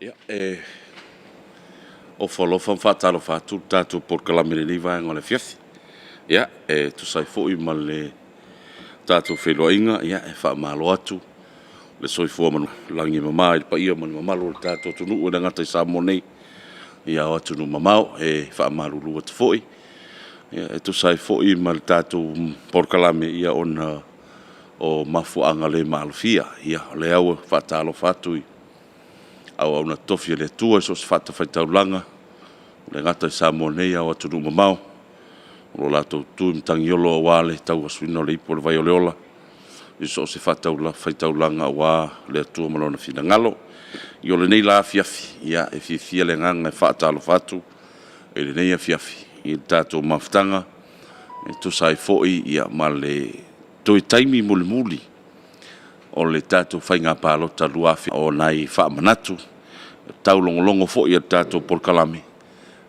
Ia, e ofo alofa ma faatalofa atu le tatou polokalame i lenei vaega o le afiafi. Ia, e tusa ai foi ma le tatou feiloaiga, ia e faamalo atu le soifua lagi e mama i le paia ma le mamalu o le tatou atunuu, e le gata i Samoa nei, a o atunuu mamao. E faamalulu atu foi e tusa ai foi ma le tatou polokalame ona o mafuaaga le maalofia. Ia, o lea ua faatalofa atu i auauna totofi a le Atua i so o se fatafaitaulaga, e le gata i Samoa nei a o atunuu mamao o lo o latou tutu i matagi olo aua le tauasuina o le ipu o le vai o le ola i so o se fatafaitaulaga aua le Atua ma Lona finagalo. Ia, o lenei la afiafi, e fiafia le agaga e faatalofa atu i lenei afiafi i le tatou mafutaga e tusa ai foi ma le toe taimi mulimuli o le tatou Faiga Palota 2019. O nai faamanatu taulogologo foi a le tatou polokalame,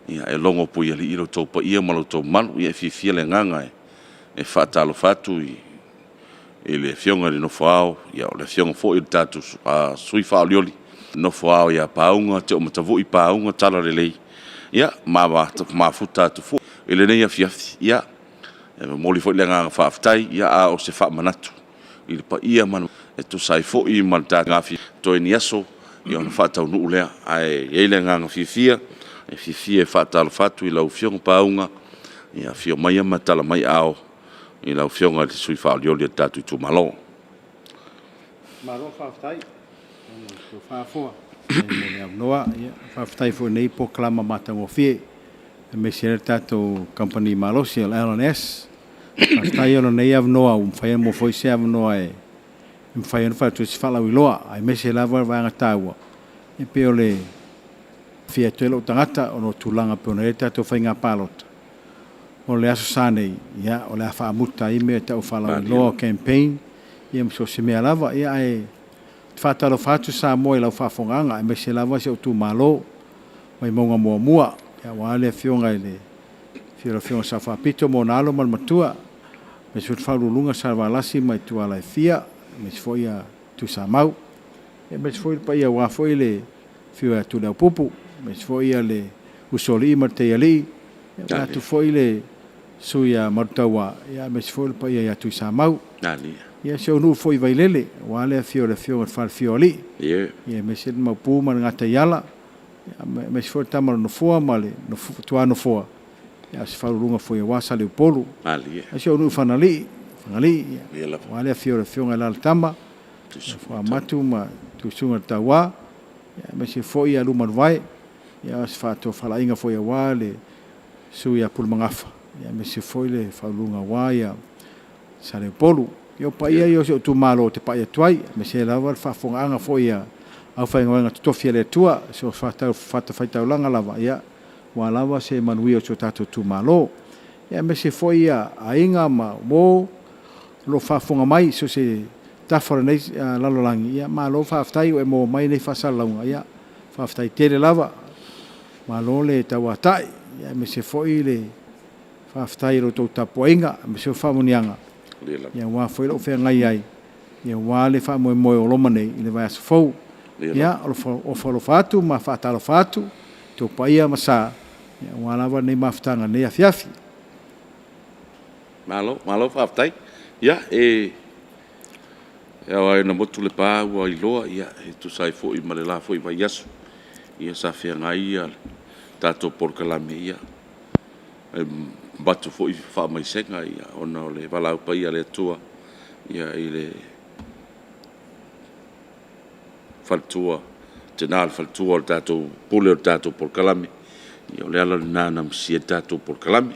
e logo puialii lo outou paia ma lo outou mamalu. Ia e fiafia le agaga e faatalofa atu i le Afioga i le Nofo Ao, o le Afioga foi i le tatou Sui Faaolioli, le Nofo Ao ia Pauga Teomatavui Pauga Talalelei, ia ma mafuta atu foi i lenei afiafi. Ia, e momoli foi le agaga faafetai, a o se faamanatu i le paia ma le e tusa ai foi ma le toe ni aso ona faataunuu lea. Ae i ai le agaga fiafia e fiafia e faatalofa atu i lau Afioga Pauga, afio maia ma tala mai aao i lau Afioga i le Sui Faaolioli o le tatou itumalo. Malo faafetai lau Faafofoga mo le avanoa. Faafetai foi i lenei polokalama matagofie aemaise ai le tatou kamupani malosi o le LNS. Faafetai ona o lenei avanoa ua mafai ona maua foi se avanoa e mafai ona fai atu ai se faalauiloa, aemaise lava le vaega taua e pei o le aafia atu ai lou tagata ona o tulaga e pei ona i ai le tatou faiga palota. O le Aso Sa nei, ia, o le a faamuta ai mea e tau faalauiloa o campaign, ia ma so o se mea lava. Ia, ae ou te faatalofa atu Samoa i lau faafofogaaga, aemaise lava si ou itumalo, Vaimauga 1, aua le Afioga i le afio o le Afioga i le Sao Faapito ma ona alo ma le Matua, aemaise foi le Faauluuluga Sa Valasi ma Ituala e fia, aemaise foi ia Tuisamau, aemaise foi le paia aua foi le afio ia Tuliaupupu, aemaise foi le Usoalii ma le Teialii, vaeatu foi le sui ia Malutaua, aemaise foi le paia ia Tuisamau. Ia si ou nuu foi i Vailele, aua le afio o le Afioga i le Falefia o Alii, aemaise le Maopu ma le Gataiala, aemaise foi le Tama a le Nofoa ma le Tuanofoa, a o se Faauluuluga foi aua Saleupolu. Ia si ou nuu i Fagalii, aua le afio o le Afioga i Alalatama, Fuamatu ma Tuisuga o le Taua, aemaise foi ia Lumaluvae, ia o se faatofalaiga foi aua le susu ia Pulemagafa, aemaise foi le Faauluuluga aua ia Saleupolu. Ia o paia ia o si ou itumalo ou te pai atu ai, aemaise lava le faafofogaaga foi a aufaigaluega totofi a le Atua, so o se fatafaitaulaga lava, ia aua lava se manuia o si o tatou itumalo. Ia aemaise foi ia aiga ma uo o lo o faafofoga mai i so o se tafa o lenei lalolagi, ia malo faafetai ua e maua mai nei faasalalauga, ia faafetai tele lava. Malo le tauatai, aemaise foi le faafetai i la outou tapuaiga, aemaise o faamanuiaga, aua foi lou feagai ai, aua le faamoemoe o loma nei i le vaiaso fou. Ia, ofo alofa atu ma faatalofa atu i outou paia ma sa, aua lava lenei mafutaga i lenei afiafi. Malo, malo faafetai. Ia, e ao lava ina motu le pa ua iloa, e tusa ai foi ma le la foi vaiaso sa feagai le tatou polokalame, e avatu foi faamaisega ona o le valaau paia a le Atua i le faletua, le tina o le faletua o le tatou pule o le tatou polokalame. Ia o le ala lena na misia ai le tatou polokalame.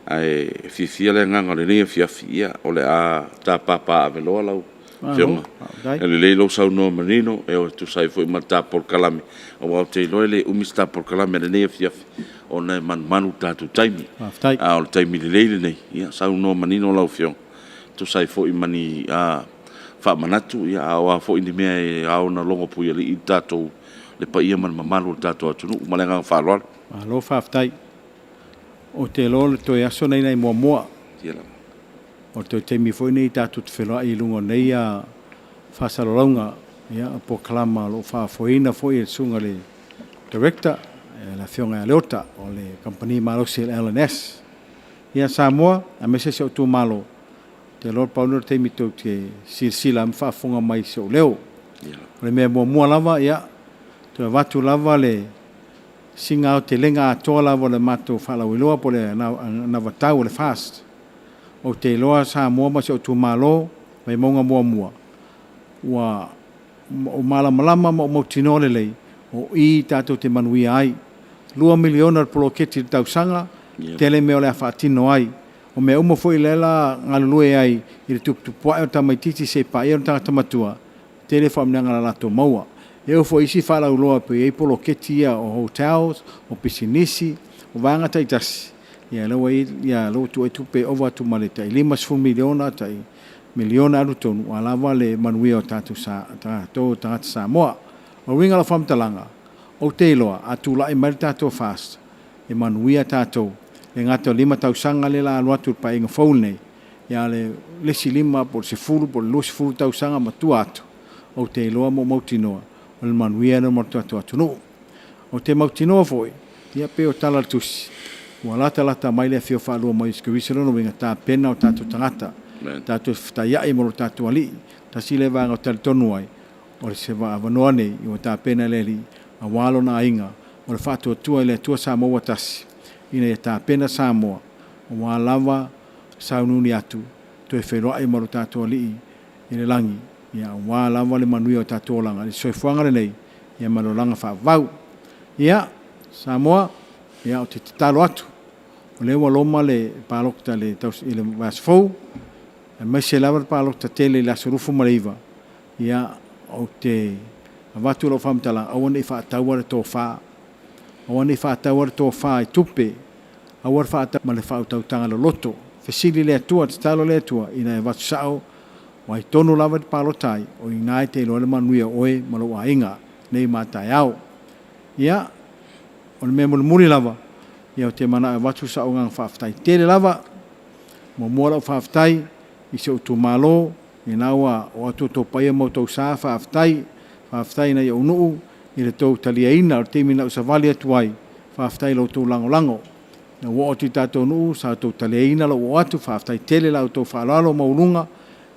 Ae fiafia le agaga i lenei afiafi, ia o le a ta papaaveloa lau Afioga. E lelei lou saunoa manino e tusa ai foi ma le ta polokalame, aua ou te iloa e le umi se ta polokalame i lenei afiafi ona e manumanu i le tatou taimi. A o le taimi lelei lenei, ia saunoa manino lau Afioga e tusa ai foi ma ni faamanatu, a o a foi ni mea e ao ona logo puialii le tatou, le paia ma le mamalu o le tatou atunuu. Ma le agaga faaaloalo. Malo faafetai. Ou te iloa o le toe aso lenei nai Moamoa. O le toe taimi foi lenei tatou te feiloai i luga o nei faasalalauga. Ia, o polokalama o lo o faafoeina foi e le Susuga i le Director, le Afioga ia Leota o le Kamupani Malosi a le LNS. Ia, Samoa, aemaise si ou itumalo, ou te iloa pau lea o le taimi tou te silasila ma faafofoga mai i si ou leo. O le mea muamua lava, ia, toe avatu lava le sina aotelega atoa lava o le matou faalauiloa po o le anavatau o le FAST. Ou te iloa Samoa ma si ou itumalo, Vaimauga 1, ua ou malamalama ma ou mautinoa lelei, o i tatou te manuia ai. $2 miliona le poloketi i le tausaga, tele mea o le a faatino ai. O mea uma foi lea o le a galulue ai i le tuputupuae o tamaitiiti seia paia le tagata matua, tele faamanuiaga o le a latou maua. E oo foi i isi faalauiloa pei e i ai poloketi ia o hotels, o pisinisi, o vaega taitasi, ia lea ua i ai, lea ua tuu i ai tupe e ova atu ma le tai $50 miliona, tai miliona e alu i totonu, aua lava le manuia o tatou o tagata Samoa. O le uiga o lau faamatalaga, ou te iloa a tulai mai le tatou FAST, e manuia tatou, e le gata o le 5 tausaga lea o le a alu atu i le Paeaiga fou lenei, a o le isi 5 po o le 10 po o le 20 tausaga ma tua atu, ou te iloa ma ou mautinoa, o le manuia lea mo le tatou atunuu. Ou te mautinoa foi, ia pei o tala a le Tusi, ua latalata mai le afio faalua mai o Iesu Keriso, lona uiga, tapena o tatou tagata, tatou fetaiai ma lo tatou Alii. Tasi lea vaega ou te talitonu ai, o se avanoa nei ua tapena e le Alii aua lona aiga, o le faatuatua i le Atua Samoa ua tasi, ina ia tapena Samoa aua lava le sauniuni atu, toe feiloai ma lo tatou Alii i le lagi, ia aua lava le manuia o tatou olaga i le soifuaga lenei, ia ma le olaga faavavau. Ia, Samoa, ia ou te tatalo atu, o lea ua loma le palota i le vaiaso fou, aemaise lava le palota tele i le aso 29, ia, ou te avatu lau faamatalaga, aua ne i faataua le tofa, aua ne i faataua le tofa i tupe, aua le faataua ma le faautautaga loloto. Fesili le Atua, tatalo le Atua ina ia avatu sao O ai tonu lava e te palota ai, o i ina e te iloa ai le manuia o oe ma lou aiga, nei ma a taeao. Ia, o le mea mulimuli lava, ia ou te manao e avatu sau agaga faafetai tele lava. Muamua lau faafetai i si ou itumalo, lena ua oo atu outou paia ma outou sa, faafetai. Faafetai i nai ou nuu i le tou taliaina o le taimi na ou savali atu ai, faafetai i lo outou lagolago. Na ou oo atu i tatou nuu sa outou taliaina lou oo atu, faafetai tele la outou faaaloalo maualuga,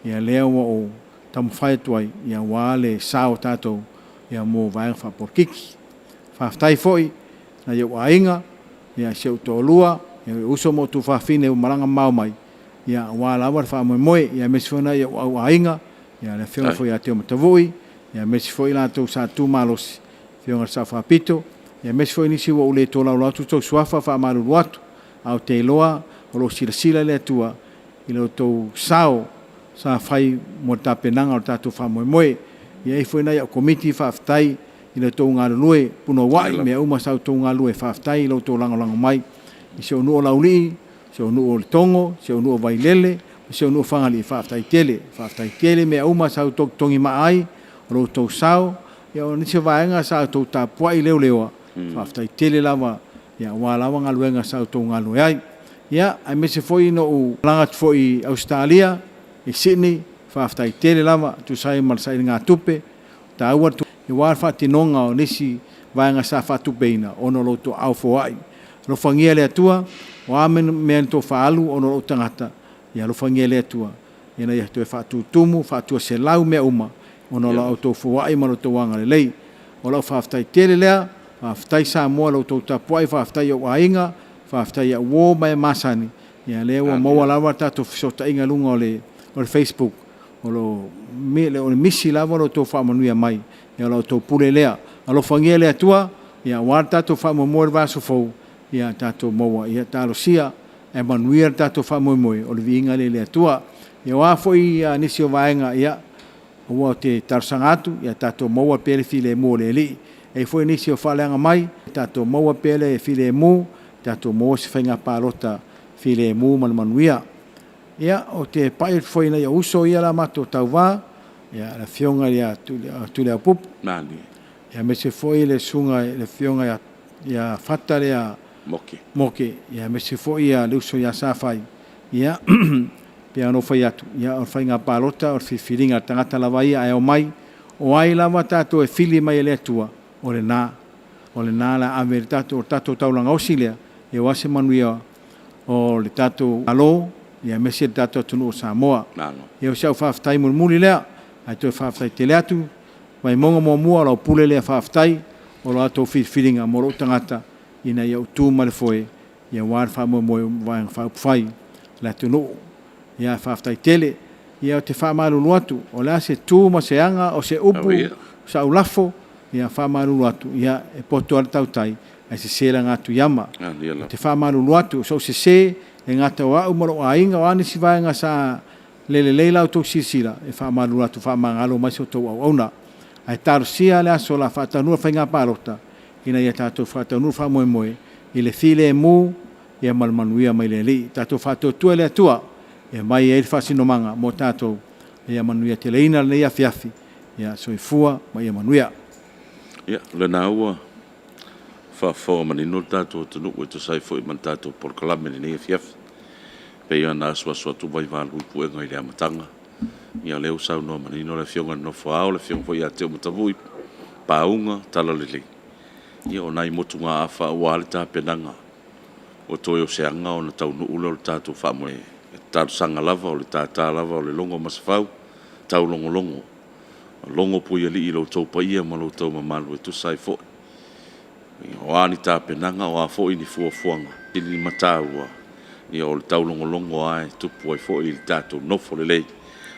ia lea ua ou taumafai atu ai ia aua le sao o tatou ia mo vaega faapolokiki. Faafetai foi i nai ou aiga, ia si ou toalua, ia ou uso ma ou tuafafine ua malaga mamao mai ia aua lava le faamoemoe, ia aemaise foi nai ou au aiga, ia le afioga foi ia Teomatavui, ia aemaise foi latou sa tu malosi Afioga i le Sao Faapito, aemaise foi nisi ua ou le tolaulau atu tou suafa, faamalulu atu, ae ou te iloa o lo o silasila le Atua i lo outou sao sa fai mo le tapenaga o le tatou faamoemoe. E i ai foi nai au Komiti, faafetai i lo outou galulue punouai, mea uma sa outou galulue, faafetai i lo outou lagolago mai i si ou nuu o Laulii, si ou nuu o Letogo, si ou nuu o Vailele, ma si ou nuu o Fagalii, faafetai tele, faafetai tele mea uma sa outou togimaa ai, o lo outou sao, ia o nisi o vaega sa outou tapuai leoleoa, faafetai tele lava, ia aua lava galuega sa outou galulue ai. Ia, aemaise foi na ou malaga atu foi i Ausetalia, i Sydney, faafetai tele lava, e tusa ai ma le sailigatupe taua aua le faatinoga o nisi vaega sa faatupeina ona o lo outou aao foai. Alofagia e le Atua, o a mea na outou faaalu ona o lou tagata, ia alofagia e le Atua ina ia toe faatutumu, faatuaselau mea uma ona o la outou foai ma lo outou agalelei. O lau faafetai tele lea, faafetai Samoa i lo outou tapuai, faafetai i ou aiga, faafetai i au uo ma e masani, ia lea ua maua lava le tatou fesootaiga i luga o le Facebook, o lo o misi lava lo outou faamanuia mai, ia o la outou pule lea. Alofagia e le Atua, ia aua le tatou faamoemoe i le vaiaso fou, ia tatou maua, ia talosia ae manuia le tatou faamoemoe, o le viiga lea i le Atua. Ia o a foi nisi o vaega, ia aua ou te talosaga atu, ia tatou maua pea le filemu o le Alii. E i ai foi nisi o faaleaga mai, tatou maua pea le filemu, tatou maua se faiga palota filemu ma le manuia. Ia, ou te pai atu foi i nai ou uso ia la matou tauva, ia le Afioga ia Tuliaupupu, aemaise foi le Susuga i le Afioga ia Fata lea Moke, ia aemaise foi le uso ia Safai, ia pei ona ou fai atu, ia o le faiga palota o le filifiliga a le tagata lava ia, ae omai. O ai lava tatou e fili mai e le Atua, o lena, o lena la ave le tatou, o le tatou taulaga osi lea, ia aua se manuia o le tatou Malo, ia aemaise le tatou atunuu o Samoa. Ia o si au faafetai mulimuli lea, ae toe faafetai tele atu. Vaimauga 1, o lau pule lea faafetai, o la outou filifiliga mo lou tagata ina ia ou tu ma le foe, ia aua le faamoemoe o Vaega Faaupufai a le atunuu. Ia faafetai tele. Ia ou te faamalulu atu, o le a se tu ma se aga, o se upu, o sau lafo, ia faamalulu atu, ia e poto lava le tautai, ae sese lana atu i ama. Ou te faamalulu atu, o sou sese, e gata o au ma lou aiga, o a nisi vaega sa le lelei la outou silasila, e faamalulu atu, faamagalo mai se tou auauna. Ae talosia le aso o le a faataunuu le faiga palota, ina ia tatou faataunuu le faamoemoe i le filemu ia ma le manuia mai le Alii. Tatou faatuatua i le Atua e aumai ai le faasinomaga mo tatou, ia manuia teleina lenei afiafi. Ia soifua ma ia manuia. Ia, o lena ua faafofoga manino le tatou atunuu e tusa ai foi ma le tatou polokalame i lenei afiafi. E pei ona asuasu atu vaimalu i puega i le amataga, ia o lea ua saunoa manino le Afioga i le Nofo Ao, le Afioga foi ia Teomatavui, pauga, talalelei, ia o nai motugaafa aua le tapenaga ua toe o se aga ona taunuu lea o le tatou faamoemoe. E talosaga lava, o le tata lava o le Logomasafau, taulogologo, logo puialii i lo outou paia ma lo outou mamalu e tusa ai foi o a ni tapenaga, o a foi ni fuafuaga, sili ma taua, ia o le taulogologo lava e tupu ai foi le tatou nofo lelei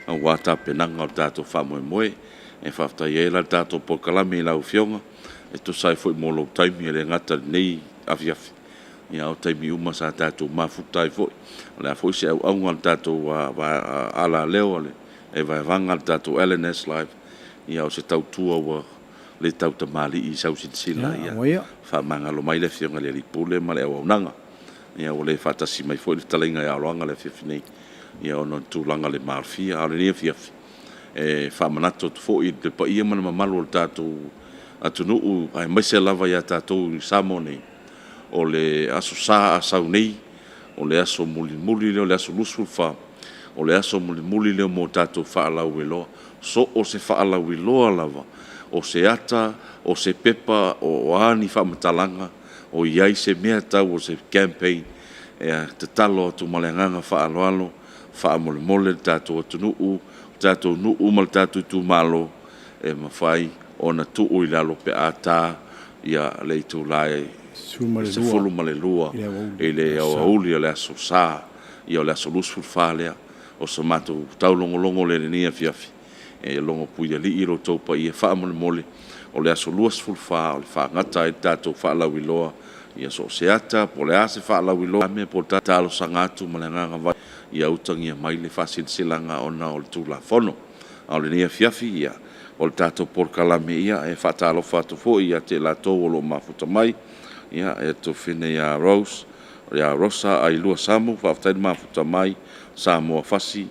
aua tapenaga o le tatou faamoemoe. E faafetai ai la i le tatou polokalame i lau Afioga e tusa ai foi mo lou taimi, e le gata i lenei afiafi, a o taimi uma sa tatou mafuta ai foi. O le a foi se auauga a le tatou alaleo a le vaevaga a le tatou LNS Live, ia o se tautua ua le tautamalii i sau silasila, ia faamagalo mai le Afioga i le Alii Pule ma le auaunaga. Ia ua le faatasi mai foi le fetalaiga ia Oloaga i le afiafi nei, ia ona o le tulaga le maalofia. A o lenei afiafi, e faamanatu atu foi i le paia ma le mamalu o le tatou atunuu, aemaise lava ia tatou i Samoa nei, o le Aso Sa a sau nei, o le aso mulimuli lea o le aso 24, o le aso mulimuli lea mo tatou faalauiloa. So o se faalauiloa lava, o se ata, o se pepa, o a ni faamatalaga, o i ai se mea tau o se campaign, e tatalo atu ma le agaga faaaloalo, faamolemole le tatou atunuu, le tatou nuu ma le tatou itumalo, e mafai ona tuu i lalo pe a ta le itula e 12 i le aoauli o le Aso Sa, ia o le aso 24 lea. O so matou taulogologo lea i lenei afiafi, e logopuialii lo outou paia, faamolemole, o le aso 24 o le faagata ai le tatou faalauiloa, ia so o se ata po o le a se faalauiloa po o le talosaga atu ma le agaga faaaloalo, ia utagia mai le faasilasilaga ona o le Tulafono. A o lenei afiafi, ia, o le tatou polokalame, ia, e faatalofa atu foi ia te i latou o lo o mafuta mai, ia, e tuafafine ia Rose, ia Rosa Ailua Samu, faafetai le mafuta mai, Samoa Fasi,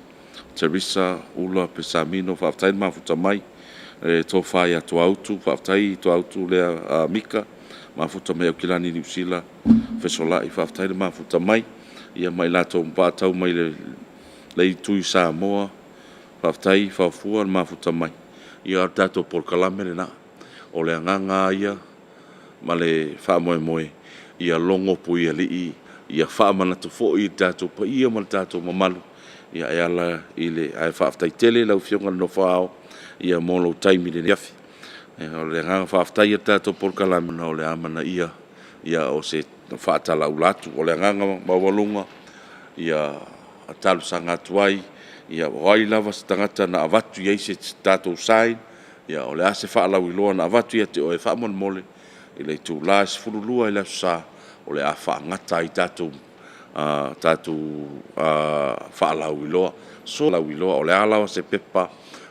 Teresa Ula Pesamino, faafetai le mafuta mai, le tofa ia Tuautu, faafetai Tuautu lea Mika, mafuta mai Aukilani Niu Sila, Fesolai, faafetai le mafuta mai, ia ma i latou na paatau mai le itu i Samoa, faafetai faafua le mafuta mai. Ia o le tatou polokalame lena. O le agaga lava ia ma le faamoemoe, ia logo puialii, ia faamanatu foi i le tatou paia ma le tatou mamalu, ia e ala i le... Ae faafetai tele i lau Afioga i le Nofo Ao mo lou taimi i lenei afiafi. O le agaga faafetai ia o le tatou polokalame ona o le amanaia o se faatalaula atu. O le agaga maualuga, ia talosaga atu ai, o ai lava se tagata na avatu i ai se tatou sign, o le a se faalauiloa na avatu ia te oe, faamolemole i le itula e 12:00 i le Aso Sa, o le a faagata ai tatou faalauiloa. O le a lava se pepa,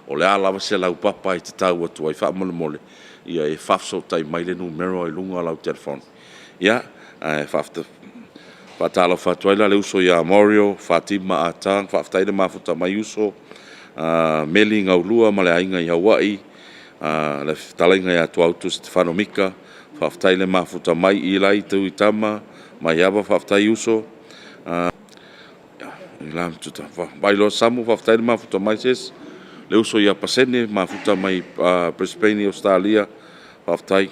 o le a lava se laupapa e te tau atu ai, faamolemole, ia e faafesootai mai le numera i luga o lau telefoni. Ia, ae faatalofa atu ai la i le uso ia Morio Fatima Ah Tang, faafetai le mafuta mai uso, Meli Gaulua ma le aiga i Hawaii, le fetalaiga ia Tuautu Setefano Mika, faafetai le mafuta mai. Ilai Tuitama Maiava, faafetai uso. Vailoa Samu, faafetai le mafuta mai sis. Le uso ia Pasene, mafuta mai Brisbane i Ausetalia, faafetai.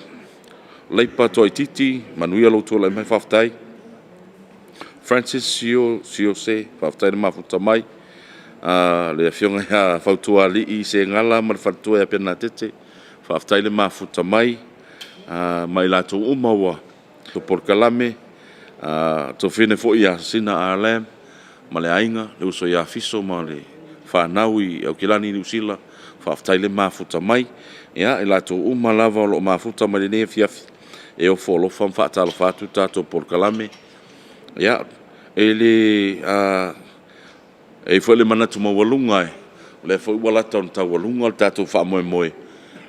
Leipa Toaititi, manuia lou tulai mai, faafetai. Francis Sio Siose, faafetai le mafuta mai. Le afioga ia Fautualii Segala ma le faletua ia Penatete, faafetai le mafuta mai, ma i latou uma ua polokalame. Tuafafine foi ia Sina Ah Lam ma le aiga, le uso ia Fiso ma le fanau i Aukilani Niu Sila, faafetai le mafuta mai. Ia, i latou uma lava o lo o mafuta mai lenei afiafi, e ofo alofa ma faatalofa atu le tatou polokalame. Ia, e i ai foi le manatu maualuga, o lea foi ua lata ina taualuga le tatou faamoemoe,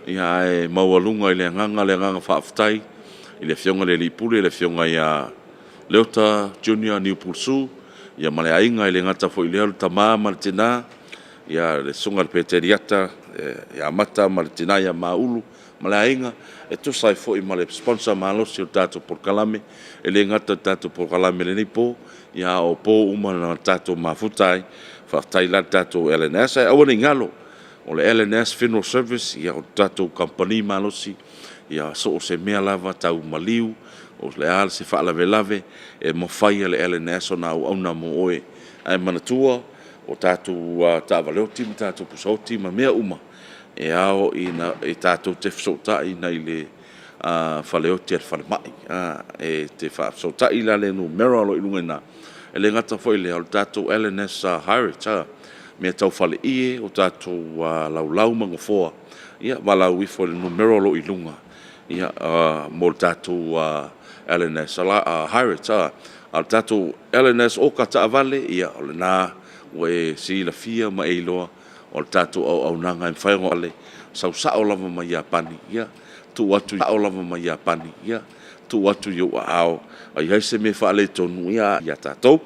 ae maualuga i le agaga le agaga faafetai i le Afioga i le Alii Pule, le Afioga ia Leota Junior Niupulusu ma le aiga, e le gata foi i lea o le tama ma le tina, le Susuga i le Peteriata ia Mata ma le tina ia Maulu ma le aiga, e tusa ai foi ma le sponsor malosi o le tatou polokalame. E le gata i le tatou polokalame i lenei po, a o po uma na tatou mafuta ai. Faafetai la i le tatou LNS. Ae aua ne i galo, o le LNS Funeral Service, o le tatou kamupani malosi, so o se mea lava tau maliu, o le a se faalavelave, e mafai e le LNS ona auauna mo oe. Ae manatua, o tatou taavale oti ma tatou pusa oti ma mea uma, e ao ina tatou te fesootai i le faleoti a le falemai. E te faafesootai la i le numera o lo o i luga i ina. E le gata foi i lea, o le tatou LNS Hirings, mea tau faleie, o tatou laulau ma nofoa, ia valaau ifo i le numera o lo o i luga mo le tatou LNS Hirings. A o le tatou LNS Oka Taavale, ia o lena ua e silafia ma e iloa, o le tatou auaunaga e mafai ona sau sao lava mai Iapani, tuu atu i ou aao, a i ai se mea e faaletonu, ia tatou.